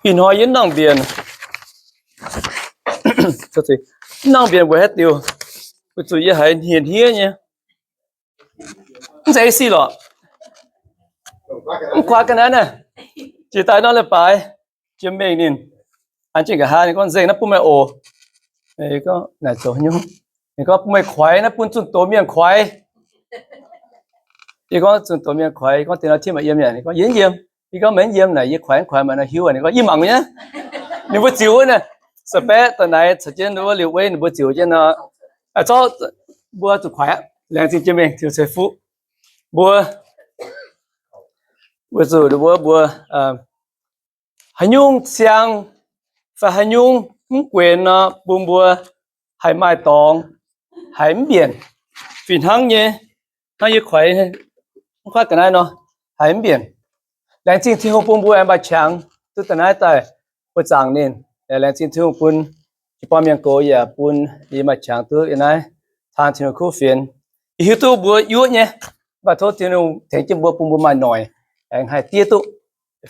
Ih hnoi yie mv nangh mbienc. Mv nangh mbienc weic haaix diuc? Weic zuqc yie haiz hniev hniev nyei. Mv zeiz ei sic lorqc. Mv kuaaiv ga'naaiv naaiv. Jiex daaih nor leiz-baaix, jiem-mengh ninh an jienv nqa'haav, ninh gorngv, nzengc naaiv bun meih oc. Naaic zoux nyungc, ninh gorngv, bun meih kuaix naaiv, bun zunh doz mienh kuaix. Yie gorngv, zunh doz mienh kuaix. Yie gorngv, deix nor timv maaih yiem yaac? Ninh gorngv, yie mv yiem. Yie gorngv, meih mv yiem naaic, yie kuaix mv kuaix maaih nor hiuv. Ninh gorngv, yie mangc nyei. Ninh mbuo ziux wuov naaic, Sabatc da'naaiv caux jienv wuov Liuz Wei ninh mbuo ziux jienv nor, zorqv mbuo zuqc kuaix aqv. Laengz zingh jiem-mengh, Tin-Hungh ceix fuqv mbuo. Weic zuqc mbuo, mbuo haaix nyungc siang fai haaix nyungc mv guenx nor, bun mbuo haih maaih dorngx, haih mv mbienc. Fih hnangv nyei, hnangv yie kuaix mv kuaaiv ga'naaiv nor, haih mv mbienc. Laengz zingh Tin-Hungh bun mbuo aengx maaih qangx duqv da'naaiv daaih mbuo zaangc ninh. Laengz zingh Tin-Hungh bun jiu-baang mienh gox yaac bun yie maaih qangx duqv yiem naaiv taan Tin-Hungh kuv fienx. Yie hiuv duqv mbuo yuoqv nyei, mv baac tov Tin-Hungh tengx jienv mbuo, bun mbuo maaih noic aengx haih diev duqv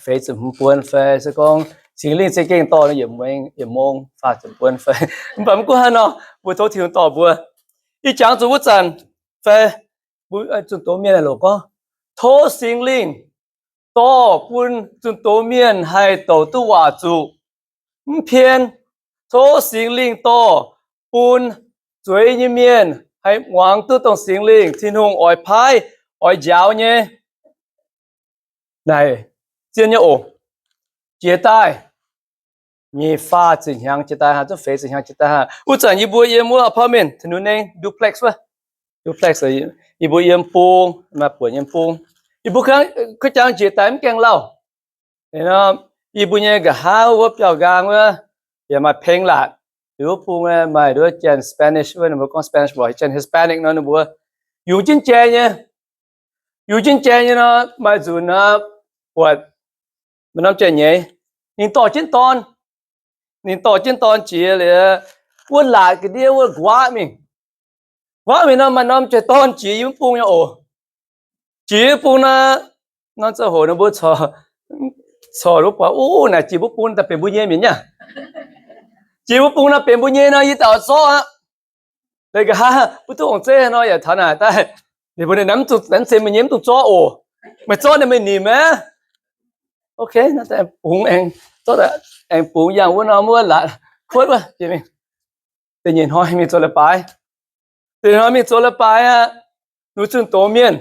feix ziepc hmz buonc fai se gorngv Singx Lingh za'gengh dorh yietc mong, yietc mong faah ziepc buonc fai, mv baac mv gunv haaix nor, mbuo tov Tin-Hungh dorh mbuo. Ih jangx zuqc wuov zanc fai mbuo zunh doz mienh loc gorngv, tov Singx Lingh dorh bun zunh doz mienh haih douc duqv waac zuqc. Mv pien, tov Singx Lingh dorh bun zueiz nyei mienh haih muangx duqv dongh Singx Lingh Tin-Hungh oix paaiv, oix njaaux nyei. Naaic zien nyei oc. Jiex daaih nyic faah ziepc hnyangx jiex daaih haah, zungv feix ziepc hnyangx jiex daaih haah, wuov zanc yie mbuo yiem wuov apartment, Tenu Neng duplex wuov, duplex, yie mbuo yiem bung, maaih buonc yiem bung. Yie mbuo kuv jangx jiex daaih mv gaengh lauh. Yie mbuo nyei nqa'haav wuov biauv-nqaang wuov yaac maaih peng laatc. Liuz wuov bung maaih nduov janx Spanish wuov, ninh mbuo gorngv Spanish mbuox janx Hispanic nor, ninh mbuo yungz jienv jai nyei, yungz jienv jai nyei nor, maaih nzunc nor, buatc maaih norm jai-nyeiz, ninh dorh jienv dorn, ninh dorh jienv dorn jiex liuz, wuov laatc ga'ndiev wuov nquaqv mingh. Nquaqv mingh nor, maaih norm jai-dorn jiex yiem wuov bung nyei oc. Jiex wuov bung nor, norm ziangh hoc ninh mbuo corc, corc wuov buatc, uv, naaic jiex wuov bung daaih benx mbuo nyei mi'aqv. Jiex wuov bung nor benx mbuo nyei nor, yie daaih oix zorqv aqv. Leiz nqa'haav mbuo duqv ong-zeiv nor yaac taux naaic daaih, ninh mbuo ninh namv zungv, namv zungv meih nyei mv dungx zorqv oc. Meih zorqv naaic meih nimc aqv. Ok, bungx aengx, zorqv aengx bungx yangh wuov norm wuov laatc kuotv wuov. Da'nyeic hnoi mingh zoux leiz-baaix. Da'nyeic hnoi mingh zoux leiz-baaix aqv. Ninh zunh doz mienh,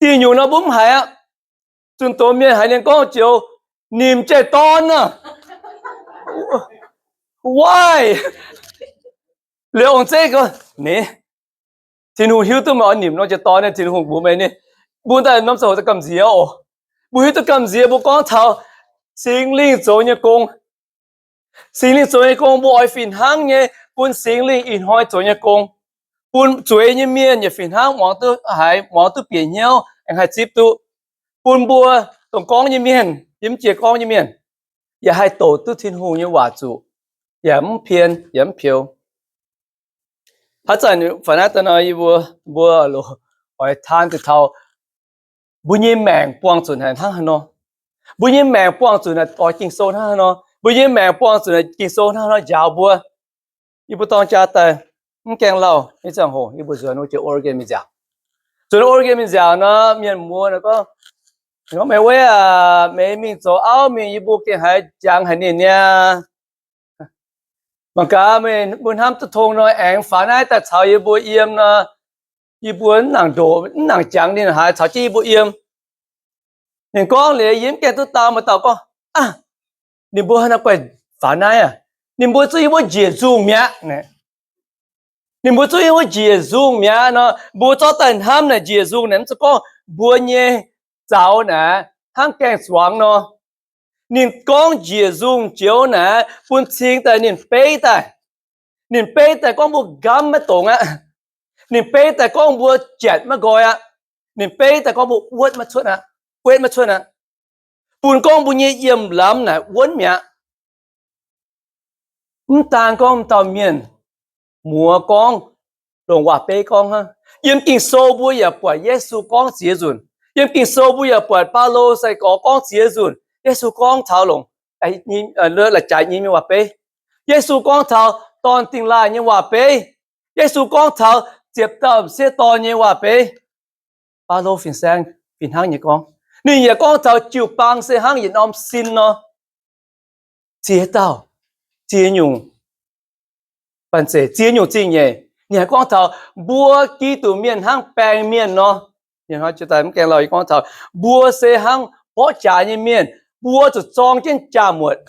diuh nyungc nor mbuo mv haiz aqv. Zunh doz mienh haiz ninh gorngv joux, nimc jai-dorn nor. Why? Liuz ong-zeiv gorngv, Ninh, Tin-Hungh hiuv duqv meih oix nimc norm jai-dorn, Tin-Hungh mbuox meih ninh, mbuo daaih norm ziangh hoc gamh nziex oc. Mbuo hiuv duqv gamh nziex, mbuo gorngv taux Singx Lingh zoux nyei gong. Singx Lingh zoux nyei gong mbuo oix fih hnangv nyei bun Singx Lingh ih hnoi zoux nyei gong, bun zueiz nyei mienh yaac fih hnangv muangx duqv haiz, muangx duqv bieqc hnyouv, aengx haih zipv duqv. Bun mbuo dongh gorngv nyei mienh, yiem jiex gorngv nyei mienh, yaac haih douc duqv Tin-Hungh nyei waac zuqc, yaac mv pien yaac mv peux. Haaix zanc faaux naaiv daaih nor, yie mbuo, mbuo loz oix taan deix taux mbuo nyei maengc buangh zuqc naaic hnangv haaix nor. Mbuo nyei maengc buangh zuqc naaic oix Ging-Sou hnangv haaix nor. Mbuo nyei maengc buangh zuqc naaic Ging-Sou hnangv haaix nor njaaux mbuo. Yie mbuo dorng jaa daaih mv gaengh lauh nyei ziangh hoc, yie mbuo nzuonx wuov jiex Oregon mingh nziaauc. Nzuonx Oregon mingh nziaauc nor, mienh muoz gorngv, gorngv, Meih Wei aac, meih mingh zoux auv mingh, yie mbuo gengh haiz jangx haic ninh niaa. Mangc gaax, meih mbuo hnamv duqv tong nor, aengx faaux naaiv daaih caux yie mbuo yiem nor, yie mbuo mv nangc ndoqc, mv nangc jangx ninh haiz caux jienv yie mbuo yiem. Ninh gorngv liuz, yie mv gaengh duqv dau, maaih dauh gorngv, Aav, ninh mbuo haaix nor guaih faaux naaiv aac? Ninh mbuo zuqc yie mbuo njiec nzungh mi'aqv. Ninh mbuo zuqc yie mbuo njiec nzungh mi'aqv nor, mbuo zorqv daaih hnamv naaic njiec nzungh naaic, mv zeiz gorngv mbuo nyei zaux naaic hnangv gaeng-zuangx nor. Ninh gorngv njiec nzungh joux naaic bun cing daaih ninh beiv daaih. Ninh beiv daaih gorngv mbuo nqamv maiv dongz aqv. Ninh beiv daaih gorngv mbuo jatc maiv nqoi aqv. Ninh beiv daaih gorngv mbuo wuotv maiv cuotv aqv, guetv maiv cuotv aqv. Bun gorngv mbuo nyei yiem lamz naaic wuonv mi'aqv. Mv daan gorngv m'dauh mienh muoz gorngv, longc waac-beiv gorngv hnangv. Yiem Ging-Sou mbuo yaac buatc Yesu gorngv ziex nzunc. Yiem Ging-Sou mbuo yaac buatc Baulo sai-gorx gorngv ziex nzunc. Yesu gorngv taux longc la'jaaix nyim nyei waac-beiv. Yesu gorngv taux dorn dingh laaih nyei waac-beiv. Yesu gorngv taux ziepc dauh m'sieqv dorn nyei waac-beiv. Baulo fin-saeng fih hnangv nyei gorngv. Ninh yaac gorngv taux jiu-baang se hnangv yietc norm sin nor, ziex dauh, ziex nyungc, banh zeic ziex nyungc zingh nyeic. Ninh haih gorngv taux mbuo Giduc mienh hnangv baeng mienh nor. Ninh hnoi jiu daaih mv gaengh lauh gorngv taux mbuo se hnangv mborqv jaax nyei mienh, mbuo zuqc zorng jienv jaa-muotc.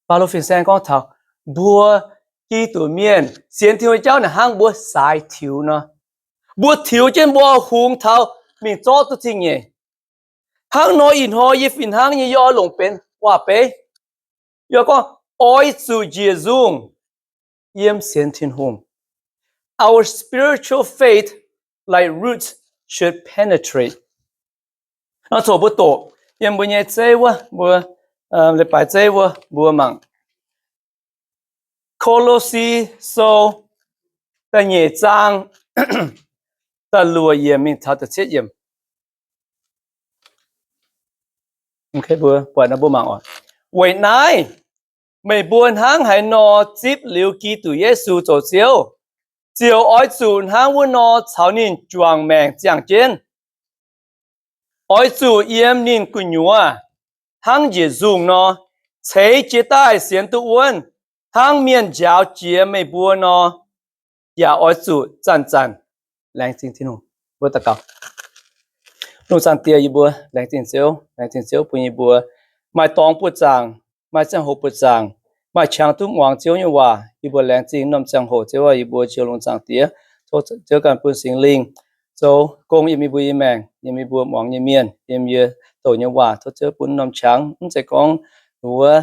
Baulo fin-saeng gorngv taux mbuo Giduc mienh sienx Tin-Hungh nyei jauv naaic hnangv mbuo saaix tiux nor. Mbuo tiux jienv mbuo hungx taux mingh zorqv duqv zingh nyeic. Hnangv nor ih hnoi yie fih hnangv nyei yie oix longc benx waac-beiv, yie gorngv oix zuqc njiec nzungh yiem sienx Tin-Hungh. Our spiritual faith, like roots, should penetrate. Nor coc mbuo doqc yiem mbuo nyei zeiv wuov, mbuo leiz-baaix zeiv wuov mbuo mangc Ko^lo^si Sou da'nyeic zaang da'luoqc yiemc mingh taux da'cietv yiemc. Weic naaiv, meih mbuo hnangv haaix nor zipv liuz Giduc Yesu zoux Ziouv, ziouc oix zuqc hnangv wuov nor caux ninh juangc maengc ziangh jienv. Oix zuqc yiem ninh gu'nyuoz hnangv njiec nzungh nor, ceix jiez daaih sienx duqv wuonv, hnangv mienh njaaux jiex meih mbuo nor, yaac oix zuqc zanc-zanc laengz zingh Tin-Hungh. Mbuo daux gaux. Lungh zaangc Diex, yie mbuo laengz zingh Ziouv, laengz zingh Ziouv bun yie mbuo maaih dorngx buoqc zaangc, maaih ziangh hoc buoqc zaangc, maaih qangx duqv muangx Ziouv nyei waac. Yie mbuo laengz zingh norm ziangh hoc Ziouv, yie mbuo njoux lungh zaangc Diex, tov Ziouv ganh bun Singx Lingh zoux gong yiem yie mbuo nyei maengc, yiem yie mbuo muangx nyei mienh, yiem yie douc nyei waac. Tov Ziouv bun norm qangx, mv zeiz gorngv wuov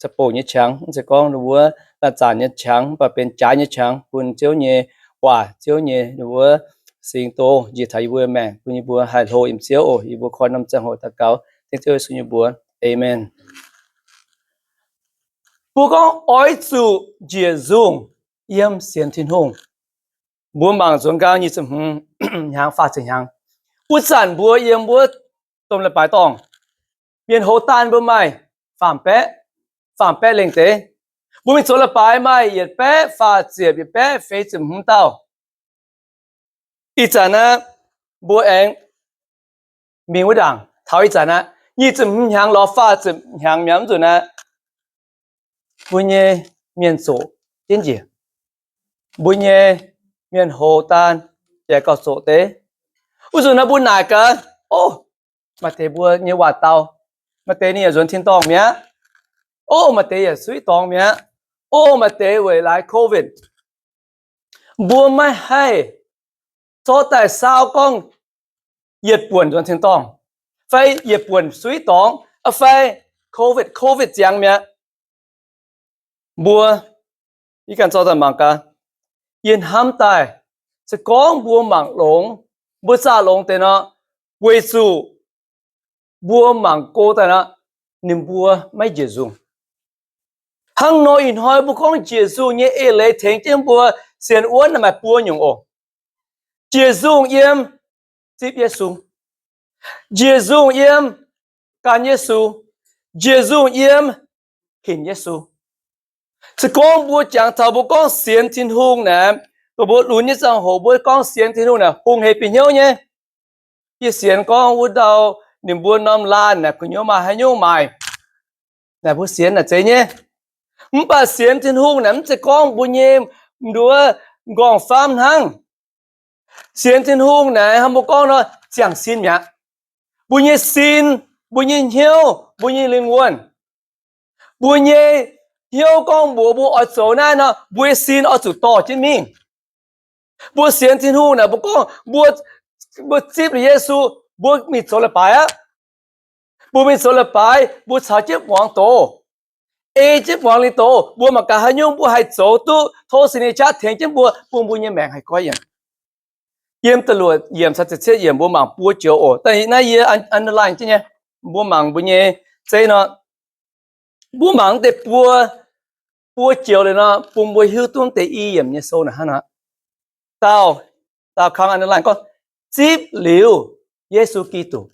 za'bouc nyei qangx, mv zeiz gorngv wuov laanh zaanc nyei qangx, mv baac benx jaaix nyei qangx, bun Ziouv nyei waac, Ziouv nyei wuov singx doz njiec taux yie mbuo maengc, bun yie mbuo haih hlo yiem Ziouv oc. Yie mbuo koi norm ziangh hoc daux gaux dengv Ziouv Yesu nyei mbuox. Aamen. Mbuo gorngv oix zuqc njiec nzungh yiem sienx Tin-Hungh. Mbuo mangc nzuonx nqaang nyic ziepc hmz hnyangx, faah ziepc hnyangx. Wuov zanc mbuo yiem wuov domh leiz-baaix dorngh, mienh hoz daan mbuo maaih faam baeqv, faam baeqv lengh deix. Mbuo mingh zoux leiz-baaix maaih yietc baeqv faah ziepc, yietc baeqv feix ziepc hmz dauh. Ih zanc aqv, mbuo aengx mingh wuov ndaangc. Taux ih zanc aqv, nyic ziepc hmz hnyangx lorz faah ziepc hnyangx mi'aqv, mv nzunc aqv, mbuo nyei mienh zoqc jienv njiec. Mbuo nyei mienh hoz daan yaac gauh zoqc deix. Wuov nzunc naaiv mbuo naaic gaax, o, maaih deix mbuo nyei waac dau, maaih deix ninh yaac nzuonx tin-dorngh mi'aqv. O, maaih deix yaac suiv dorngx mi'aqv. O, maaih deix weic laaix COVID. Mbuo maiv haih zorqv daaih saau gorngv yietc buonc nzuonx tin-dorngh, fai yietc buonc suiv dorngx, fai COVID, COVID ziangx mi'aqv. Mbuo, yie ganh zorqv daaih mangc gaax, yie hnamv daaih, se gorngv mbuo mangc longx, mbuo zaah longx deix nor, weic zuqc mbuo mangc go daaih nor, ninh mbuo maiv njiec nzungh. Hnangv nor ih hnoi mbuo gorngv njiec nzungh nyei eix leiz tengx jienv mbuo sienx wuonv maaih buo nyungc oc. Njiec nzungh yiem zipv Yesu. Njiec nzungh yiem gan Yesu. Njiec nzungh yiem hinc Yesu. Se gorngv mbuo jangx taux mbuo gorngv sienx Tin-Hungh naaic, dongh mbuo lunx nyei ziangh hoc mbuo gorngv sienx Tin-Hungh naaic hungh heix bieqc hnyouv nyei. Yie sienx gorngv wuov dauh ninh mbuo norm laanh naaic gu'nyuoz maaih haaix nyungc maaic. Naaic mbuo sienx naaic zeiz nyei. Mv baac sienx Tin-Hungh naaic mv zeiz gorngv mbuo nyei nduov nqorngv-famv hnangv. Sienx Tin-Hungh naaic hnangv mbuo gorngv nor ziangh sin mi'aqv. Mbuo nyei sin, mbuo nyei hnyouv, mbuo nyei lingh wuonh, mbuo nyei hnyouv gorngv mbuox mbuo oix zoux naaiv nor, mbuo nyei sin oix zuqc dorh jienv mingh. Mbuo sienx Tin-Hungh naaic mbuo gorngv mbuo, mbuo zipv liuz Yesu, mbuo mingh zoux leiz-baaix aqv. Mbuo mingh zoux leiz-baaix, mbuo caux jienv muangx doz, ei jienv muangx liuz doz, mbuo mangc gaax haaix nyungc mbuo haih zoux duqv tov Singx Lingh qaqv tengx jienv mbuo, bun mbuo nyei maengc haih goiv yienc. Yiem da'luoqc yiemc caux ziepc cietv yiemc mbuo mangc buo joux oc. Da'nyeic naaiv yie underline jienv nyei, mbuo mangc mbuo nyei zeiv nor, mbuo mangc deix buo, buo joux liuz nor, bun mbuo hiuv duqv deix i yiemc nyei sou naaic hnangv nor. Dauh, dauh kang underline gorngv, zipv liuz Yesu Giduc.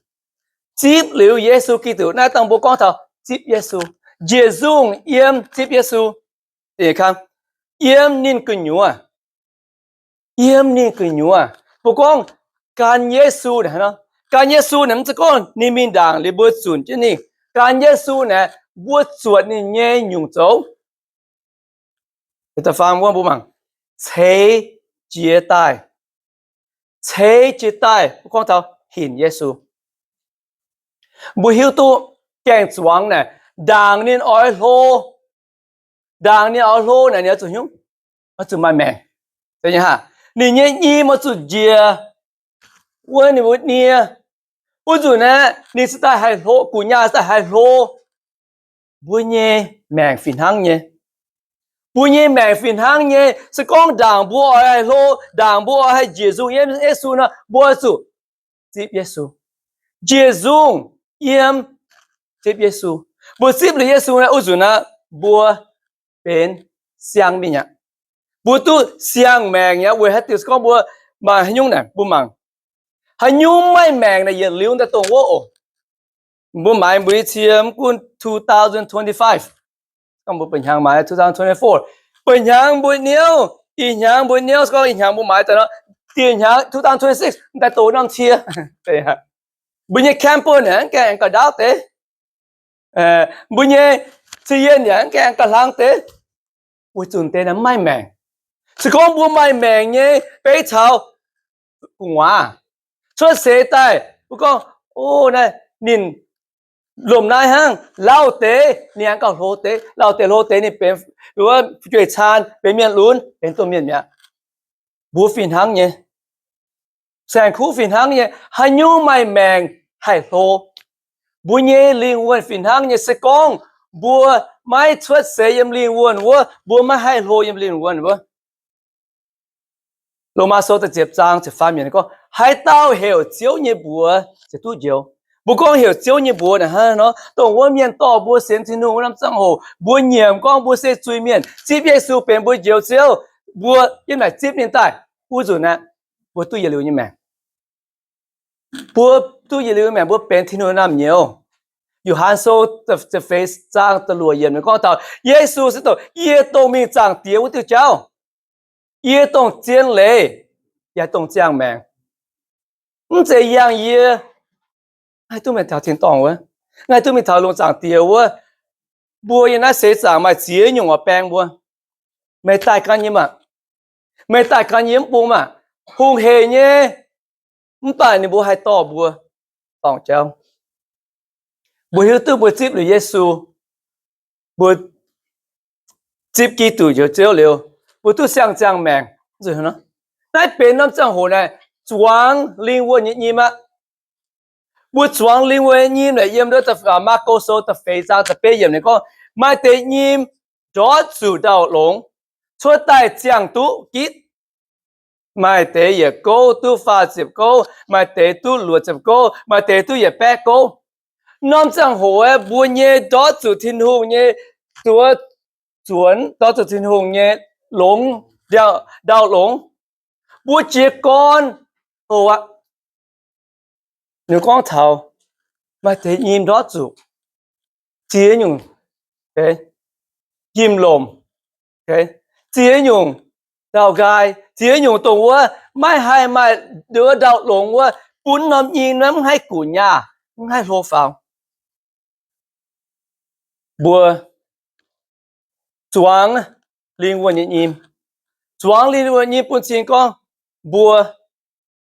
Zipv liuz Yesu Giduc, naaiv dangh mbuo gorngv taux zipv Yesu, njiec nzungh yiem zipv Yesu, yiem ninh gu'nyuoz, yiem ninh gu'nyuoz. Mbuo gorngv gan Yesu naaic, gan Yesu naaic mv zeiz gorngv ninh mingh ndaangc liuz mbuo zunc jienv ninh. Gan Yesu naaic mbuo zuotc ninh nyei nyungc zoux. Da'faam wuov mbuo mangc, ceix jiez daaih, ceix jiez daaih mbuo gorngv taux hinc Yesu. Mbuo hiuv duqv gaeng-zuangx naaic, ndaangc ninh oix hlo, ndaangc ninh oix hlo naaic ninh oix zuqc hnyouv, oix zuqc maaih maengc. Ninh nyei nyim oix zuqc njiec wuov ninh mbuo nie. Wuov nzunc naaiv ninh cingx daaih haih hlo, gu'nyaah cingx daaih haih hlo. Mbuo nyei maengc fih hnangv nyei. Mbuo nyei maengc fih hnangv nyei. Se gorngv ndaangc mbuo oix haih hlo, ndaangc mbuo oix haih njiec nzungh yiem Yesu nor, mbuo zuqc zipv Yesu, njiec nzungh yiem zipv Yesu. Mbuo zipv liuz Yesu naaiv, wuov nzunc naaiv mbuo benx siang-mienh aqv. Mbuo duqv siang-maengc aqv. Weic haaix diuc? Se gorngv mbuo maaih haaix nyungc naaic, mbuo mangc, haaix nyungc maaih maengc naaic yietc liuz daaih dongh wuov oc. Mbuo maaiz mbuo nyei cie mv gunv two thousand twenty-five, gorngv mbuo ba'hnyangx maaiz two thousand twenty-four, ba'hnyangx mbuo niouv, ih hnyangx mbuo niouv, se gorngv ih hnyangx mbuo maaiz daaih nor, dieh hnyangx two thousand twenty-six daaih doqc norm cie. Mbuo nyei camper naaic mv gaengh aengx gauh ndaauv deix. Mbuo nyei cie yienh yaac mv gaengh aengx gauh hlang deix. Weic zuqc deix naaiv maiv maengc. Se gorngv mbuo maaih maengc nyei, beiv caux gu'nguaaz cuotv seix daaih, mbuo gorngv, o, naaiv ninh lomh naaiv hnangv, lauh deix ninh aengx gauh hlo deix, lauh deix hlo deix ninh benx fu'jueiv caan, benx mienh lunx, benx domh mienh mi'aqv. Mbuo fih hnangv nyei, saeng-kuv fih hnangv nyei, haaix nyungc maaih maengc haih hlo. Mbuo nyei lingh wuonh fih hnangv nyei. Se gorngv mbuo maiv cuotv seix yiem lingh wuonh wuov, mbuo maiv haih hlo yiem lingh wuonh wuov. Lomaa Sou da'ziepc zaang ziepc faam yiemc gorngv, haaix dauh heuc Ziouv nyei mbuox ziouc duqv njoux. Mbuo gorngv heuc Ziouv nyei mbuox naaic hnangv nor, dongh wuov mienh dorh mbuo sienx Tin-Hungh wuov norm ziangh hoc, mbuo nyiemc gorngv mbuo se zuiz-mienh, zipv Yesu benx mbuo Njoux Ziouv, mbuo yiem naaic zipv ninh daaih, wuov nzunc aeqv, mbuo duqv yietc liuz nyei maengc. Mbuo duqv yietc liuz nyei maengc, mbuo benx Tin-Hungh naamh nyouz. Yo^han Sou ziepc feix zaang da'luoqc yiemc ninh gorngv taux Yesu se dongh, yie dongh mingh Zaangc Diex wuov diuh jauv, yie dongh zien leiz, yaac dongh ziangh maengc. Mv zeiz yangh yie, naaiv duqv mingh taux tin-dorngh wuov, naaiv duqv mingh taux lungh zaangc Diex wuov. Mbuo yiem naaiv seix zaangc maaih ziex nyungc orqc baeng mbuo. Meih daaih gan yie maah! Meih daaih gan yie mv bung maah! Hungh heic nyei, mv baac ninh mbuo haih dorh mbuo dorngc jauv. Mbuo hiuv duqv mbuo zipv liuz Yesu, mbuo zipv Giduc njoux Ziouv liuz, mbuo duqv siang-ziangh maengc. Naaiv benx norm ziangh hoc naaic zuangx lingh wuonh nyei nyim aqv. Mbuo zuangx lingh wuonh nyei nyim naaic yiem Maako Sou da'feix zaang da'betv yiemc ninh gorngv, maaih deix nyim ndortv zuqc ndau-longx, cuotv daaih ziangh duqv gitv. Maaih deix yietc gouv duqv faah ziepc gouv, maaih deix duqv luoqc ziepc gouv, maaih deix duqv yietc baeqv gouv. Norm ziangh hoc aeqv, mbuo nyei ndortv zuqc Tin-Hungh nyei zuov, zuonx ndortv zuqc Tin-Hungh nyei longx, ndau-longx, mbuo jiez gorn hoc aqv. Ninh gorngv taux maaih deix nyim ndortv zuqc ziex nyungc njimv-lomc, ziex nyungc ndau-nqaai, ziex nyungc dongh wuov maiv haih maaih ndau-longx wuov, bun norm nyim naaiv mv haih guqc nyaah, mv haih hlo faaux. Mbuo zuangx lingh wuonh nyei nyim. Zuangx lingh wuonh nyei nyim bun cing gorngv mbuo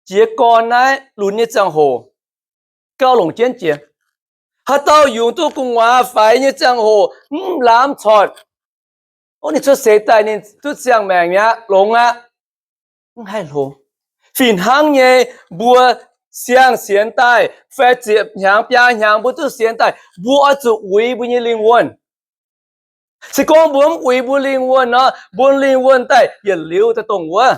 jiez gorn naaiv lunx nyei ziangh hoc gauh longc jienv jiex. Haaix dauh yungz duqv gu'nguaaz faix nyei ziangh hoc mv lamz corc, o, ninh cuotv seix daaih ninh duqv ziangh maengc mi'aqv, longx aqv. Mv haih hlo. Fih hnangv nyei, mbuo siang-sienx daaih fai ziepc hnyangx biaa hnyangx mbuo duqv sienx daaih, mbuo oix zuqc uix mbuo nyei lingh wuonh. Se gorngv mbuo mv uix mbuo lingh wuonh nor, mbuo lingh wuonh daaih yietc liuz daaih dongh wuov.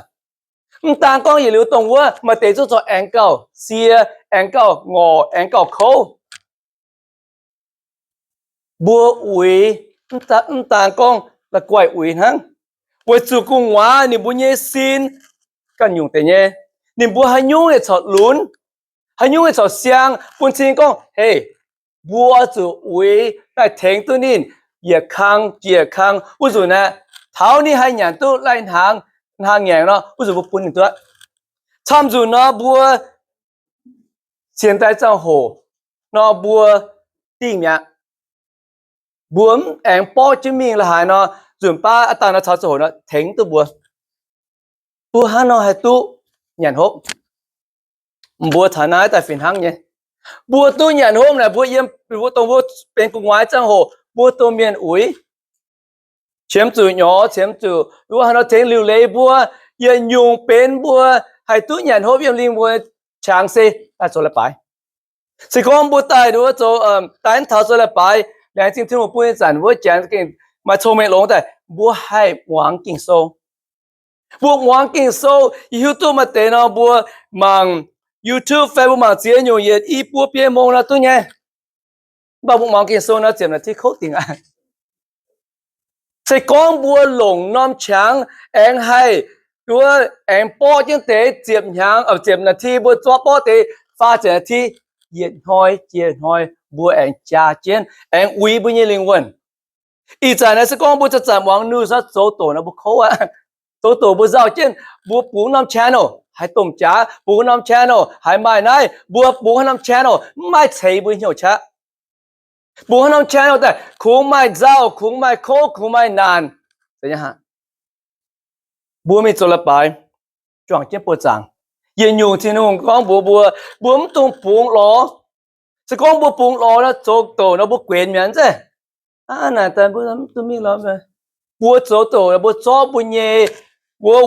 Mv daan gorngv yietc liuz dongh wuov, maaih deix zungv corc aengx gauh sie, aengx gauh ngorc, aengx gauh kouv. Mbuo uix, mv daan gorngv la'guaih uix hnangv, weic zuqc gu'nguaaz ninh mbuo nyei sin ganh nyungc deix nyei. Ninh mbuo haaix nyungc yaac corc lunx. Haaix nyungc corc siang bun cing gorngv, hei, mbuo zuqc uix daaih tengx duqv ninh yietc kang jiex kang. Wuov nzunc aeqv, taux ninh haih nyanc duqv lai hnaangx, hnaangx ngaengc nor, wuov nzunc mbuo bun ninh duqv. Camv nzunc nor mbuo sienx daaih ziangh hoc nor mbuo dingh mi'aqv. Mbuo mv aengx borqv jienv mingh la'haaix nor, nzunc baav aav dangh nor caux ziangh hoc nor tengx duqv mbuo. Mbuo hnangv nor haih duqv nyanc hopv. Mbuo taux naaiv daaih fih hnangv nyei. Mbuo duqv nyanc hopv naaic, mbuo yiem, mbuo dongh mbuo benx gu'nguaaz ziangh hoc mbuo domh mienh uix, qiemx zuqc nyorx, qiemx zuqc wuov haaix nor tengx liuc leiz mbuo, yietc nyungc benx mbuo haih duqv nyanc hopv yiem lingh wuonh qangx se daaih zoux leiz-baaix. Se gorngv mbuo daaih nduov zoux, daaih mv taux zoux leiz-baaix, laengz zingh Tin-Hungh bun ih zanc wuov janx gengh maaih cong-mengh longx daaih, mbuo haih muangx Ging-Sou. Mbuo muangx Ging-Sou, yie hiuv duqv maaih deix nor mbuo mangc YouTube fai mbuo mangc ziex nyungc yietc i buo biei mong nor duqv nyei. Mv baac mbuo muangx Ging-Sou nor ziepc naaic ti kouv dingc aqv. Se gorngv mbuo longc norm qangx aengx haih nduov aengx borqv jienv deix ziepc hnyangx, ziepc naaic ti, mbuo zorqv borqv deix faah ziepc naaic ti, yietc hnoi jiex hnoi mbuo aengx jaa jienv, aengx uix mbuo nyei lingh wuonh. Ih zanc naaiv se gorngv mbuo zanc-zanc muangx news nor, zoux doqc nor mbuo kouv aqv. Zoux doqc mbuo nzauh jienv, mbuo bungx norm channel haiz domh jaax, bungx norm channel haiz maaih naaiv, mbuo bungx haaix norm channel mv maaih ceix mbuo hnyouv qaqv. Bungx haaix norm channel daaih kungx maaih nzauh, kungx maaih kouv, kungx maaih naanc. Mbuo mingh zoux leiz-baaix, juangc jienv buoz-zaangc. Yietc nyungc Tin-Hungh gorngv mbuox mbuo, mbuo mv dungx bungx lorz. Se gorngv mbuo bungx lorz nor, zoux doqc nor mbuo guenx mi'aqv nzengc. Aa, naaic daaih mbuo mv duqv mingh lorz. Mbuo zoux doqc mbuo zorqv mbuo nyei, mbuo